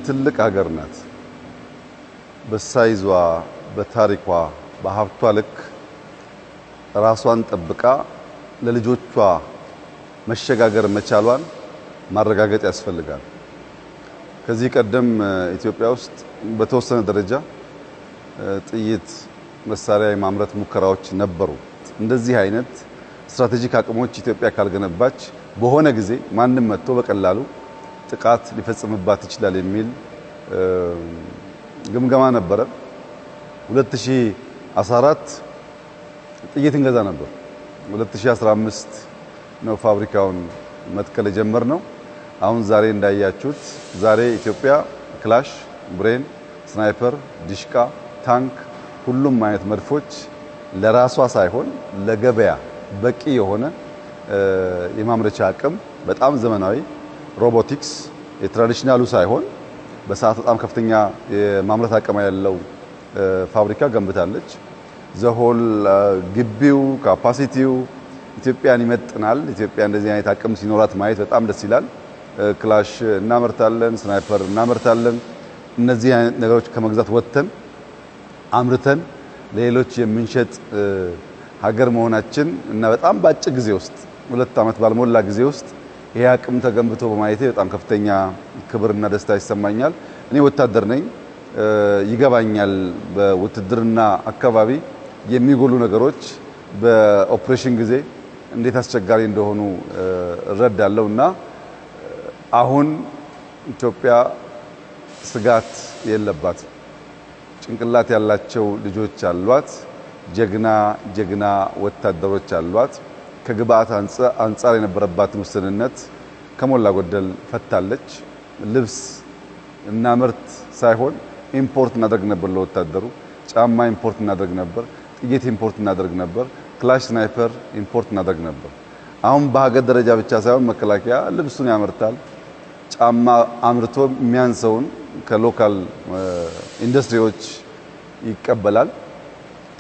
ትልቅ ሀገር ናት። በሳይዟ፣ በታሪኳ፣ በሀብቷ ልክ ራሷን ጠብቃ ለልጆቿ መሸጋገር መቻሏን ማረጋገጥ ያስፈልጋል። ከዚህ ቀደም ኢትዮጵያ ውስጥ በተወሰነ ደረጃ ጥይት መሳሪያ የማምረት ሙከራዎች ነበሩ። እንደዚህ አይነት strategic አቅሞች ኢትዮጵያ ካልገነባች በሆነ ጊዜ ማንም መጥቶ በቀላሉ ጥቃት ሊፈጽምባት ይችላል የሚል ግምገማ ነበረ። 2014 ጥይት እንገዛ ነበር። 2015 ነው ፋብሪካውን መትከል የጀመርነው። አሁን ዛሬ እንዳያችሁት ዛሬ ኢትዮጵያ ክላሽ፣ ብሬን፣ ስናይፐር፣ ዲሽቃ፣ ታንክ፣ ሁሉም አይነት መድፎች ለራሷ ሳይሆን ለገበያ በቂ የሆነ የማምረቻ አቅም፣ በጣም ዘመናዊ robotics፣ የ traditional ኡ ሳይሆን በሰዓት በጣም ከፍተኛ የማምረት አቅም ያለው ፋብሪካ ገንብታለች። The whole ግቢው capacity ው ኢትዮጵያን ይመጥናል። ኢትዮጵያ እንደዚህ አይነት አቅም ሲኖራት ማየት በጣም ደስ ይላል። ክላሽ እናመርታለን፣ ስናይፐር እናመርታለን። እነዚህ አይነት ነገሮች ከመግዛት ወጥተን አምርተን ለሌሎች የምንሸጥ ሀገር መሆናችን እና በጣም በአጭር ጊዜ ውስጥ፣ 2 ዓመት ባልሞላ ጊዜ ውስጥ ይሄ አቅም ተገንብቶ በማየቴ በጣም ከፍተኛ ክብርና ደስታ ይሰማኛል። እኔ ወታደር ነኝ፣ ይገባኛል። በውትድርና አካባቢ የሚጎሉ ነገሮች በኦፕሬሽን ጊዜ እንዴት አስቸጋሪ እንደሆኑ እረዳለሁ እና አሁን ኢትዮጵያ ስጋት የለባትም። ጭንቅላት ያላቸው ልጆች አሏት። ጀግና ጀግና ወታደሮች አሏት። ከግብአት አንጻር የነበረባትን ውስንነት ከሞላ ጎደል ፈታለች። ልብስ እናምርት ሳይሆን import እናደርግ ነበር ለወታደሩ። ጫማ import እናደርግ ነበር። ጥይት import እናደርግ ነበር። ክላሽ፣ ስናይፐር import እናደርግ ነበር። አሁን በሀገር ደረጃ ብቻ ሳይሆን መከላከያ ልብሱን ያመርታል። ጫማ አምርቶ የሚያንሰውን ከ local ኢንዱስትሪዎች ይቀበላል።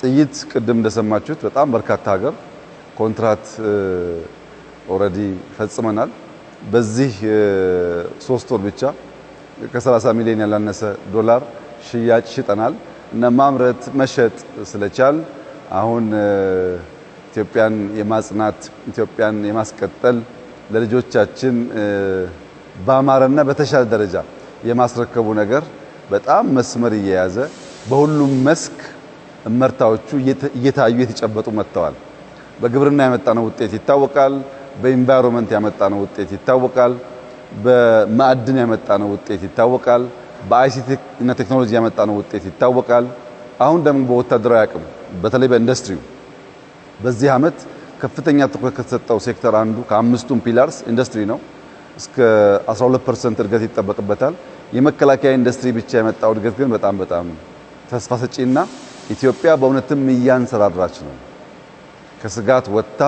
ጥይት ቅድም እንደሰማችሁት በጣም በርካታ ሀገር ኮንትራት already ፈጽመናል። በዚህ 3 ወር ብቻ ከ30 ሚሊዮን ያላነሰ ዶላር ሽያጭ ሽጠናል እና ማምረት መሸጥ ስለቻል አሁን ኢትዮጵያን የማጽናት፣ ኢትዮጵያን የማስቀጠል፣ ለልጆቻችን ባማረና በተሻለ ደረጃ የማስረከቡ ነገር በጣም መስመር እየያዘ በሁሉም መስክ እመርታዎቹ እየታዩ የተጨበጡ መጥተዋል። በግብርና ያመጣነው ውጤት ይታወቃል። በ environment ያመጣነው ውጤት ይታወቃል። በማዕድን ያመጣነው ውጤት ይታወቃል። በ ICT እና ቴክኖሎጂ ያመጣነው ውጤት ይታወቃል። አሁን ደግሞ በወታደራዊ አቅም በተለይ በኢንዱስትሪው በዚህ ዓመት ከፍተኛ ትኩረት ከተሰጠው ሴክተር አንዱ ከአምስቱም pillars ኢንዱስትሪ ነው። እስከ 12% እድገት ይጠበቅበታል። የመከላከያ ኢንዱስትሪ ብቻ የመጣው እድገት ግን በጣም በጣም ተስፋ ሰጪና ኢትዮጵያ በእውነትም እያንሰራራች ነው። ከስጋት ወጥታ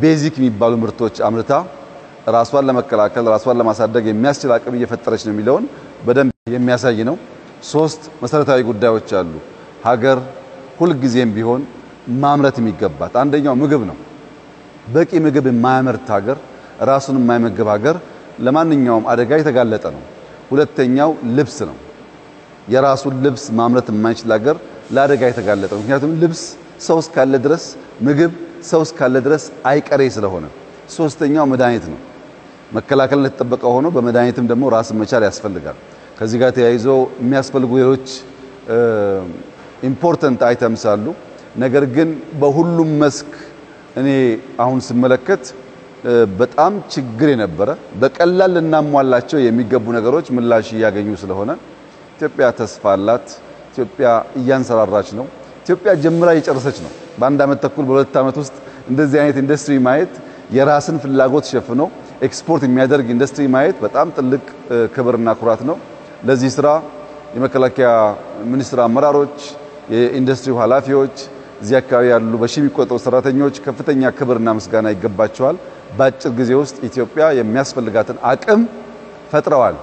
basic የሚባሉ ምርቶች አምርታ ራሷን ለመከላከል፣ ራሷን ለማሳደግ የሚያስችል አቅም እየፈጠረች ነው የሚለውን በደንብ የሚያሳይ ነው። ሶስት መሰረታዊ ጉዳዮች አሉ። ሀገር ሁልጊዜም ቢሆን ማምረት የሚገባት አንደኛው ምግብ ነው። በቂ ምግብ የማያመርት ሀገር፣ ራሱን የማይመግብ ሀገር ለማንኛውም አደጋ የተጋለጠ ነው። ሁለተኛው ልብስ ነው። የራሱን ልብስ ማምረት የማይችል ሀገር ለአደጋ የተጋለጠ ነው። ምክንያቱም ልብስ ሰው እስካለ ድረስ፣ ምግብ ሰው እስካለ ድረስ አይቀሬ ስለሆነ። ሶስተኛው መድኃኒት ነው። መከላከል እንደተጠበቀ ሆኖ በመድኃኒትም ደግሞ ራስን መቻል ያስፈልጋል። ከዚህ ጋር ተያይዞ የሚያስፈልጉ ሌሎች important items አሉ። ነገር ግን በሁሉም መስክ እኔ አሁን ስመለከት በጣም ችግር የነበረ በቀላል ልናሟላቸው የሚገቡ ነገሮች ምላሽ እያገኙ ስለሆነ ኢትዮጵያ ተስፋ አላት። ኢትዮጵያ እያንሰራራች ነው። ኢትዮጵያ ጀምራ እየጨረሰች ነው። በአንድ ዓመት ተኩል፣ በ2 ዓመት ውስጥ እንደዚህ አይነት ኢንዱስትሪ ማየት፣ የራስን ፍላጎት ሸፍኖ ኤክስፖርት የሚያደርግ ኢንዱስትሪ ማየት በጣም ትልቅ ክብርና ኩራት ነው። ለዚህ ስራ የመከላከያ ሚኒስቴር አመራሮች፣ የኢንዱስትሪው ኃላፊዎች፣ እዚህ አካባቢ ያሉ በሺህ የሚቆጠሩ ሰራተኞች ከፍተኛ ክብርና ምስጋና ይገባቸዋል። በአጭር ጊዜ ውስጥ ኢትዮጵያ የሚያስፈልጋትን አቅም ፈጥረዋል።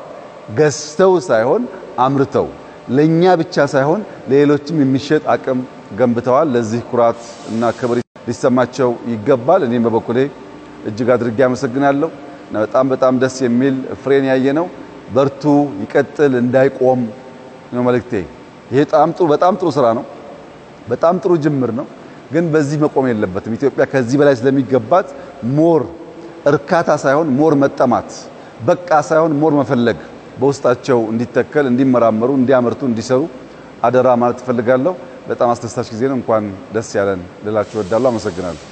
ገዝተው ሳይሆን አምርተው ለኛ ብቻ ሳይሆን ለሌሎችም የሚሸጥ አቅም ገንብተዋል። ለዚህ ኩራት እና ክብር ሊሰማቸው ይገባል። እኔም በበኩሌ እጅግ አድርጌ አመሰግናለሁ እና በጣም በጣም ደስ የሚል ፍሬን ያየ ነው። በርቱ፣ ይቀጥል፣ እንዳይቆም ነው መልእክቴ። ይሄ በጣም ጥሩ ስራ ነው። በጣም ጥሩ ጅምር ነው። ግን በዚህ መቆም የለበትም። ኢትዮጵያ ከዚህ በላይ ስለሚገባት more እርካታ ሳይሆን more መጠማት፣ በቃ ሳይሆን more መፈለግ በውስጣቸው እንዲተከል፣ እንዲመራመሩ፣ እንዲያመርቱ፣ እንዲሰሩ አደራ ማለት እፈልጋለሁ። በጣም አስደሳች ጊዜ ነው። እንኳን ደስ ያለን ልላችሁ እወዳለሁ። አመሰግናለሁ።